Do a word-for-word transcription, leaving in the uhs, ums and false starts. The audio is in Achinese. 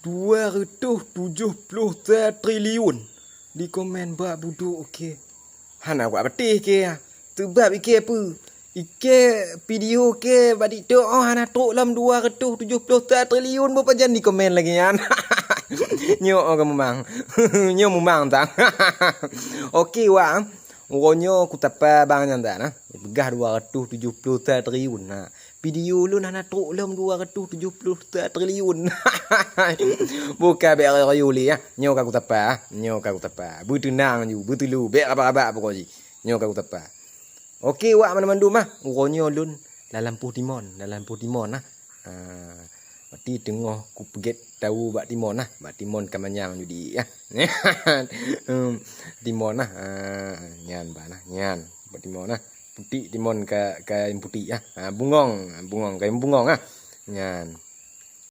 Dua reutôh tujoh ploh sa triliun. Di komen bak budok, oke. Hana awak patéh ke, ah. Seubab ike peue? Ike video ke bak TikTok, oh, hana trok lom dua reutôh tujoh ploh sa triliun, boh pajan di komen lagèe nyan. Nyoe ka mumang. Nyoe mumang tang. Oke, wak. Uroe nyoe kutapa bang nyan dak, nah. Peugah dua reutôh tujoh ploh sa triliun. Nah, video lôn hana trok lom dua reutôh tujoh ploh sa triliun. Buka bèk rayu-rayu lé, ah. Nyoe ka kutapa, ah. Nyoe ka kutapa. Beuteunang ju, beuteulu, bèk rabak-rabak pokok jih. Nyoe ka kutapa. Oke, wak mandum-mandum, ah. Uroe nyoe lôn lam lampôh timon, lam lampôh timon, ah. Ah, berarti teungoh kupeugèt tawu bak timon, ah. Bak timon ka manyang judi, ah. Hmm, timon, ah. Ah, nyan bah, nah, nyan. Bak timon, ah. Putik timon ka, ka putik, ah. Ah, bungong, bungong, ka bungong, ah. Nyan.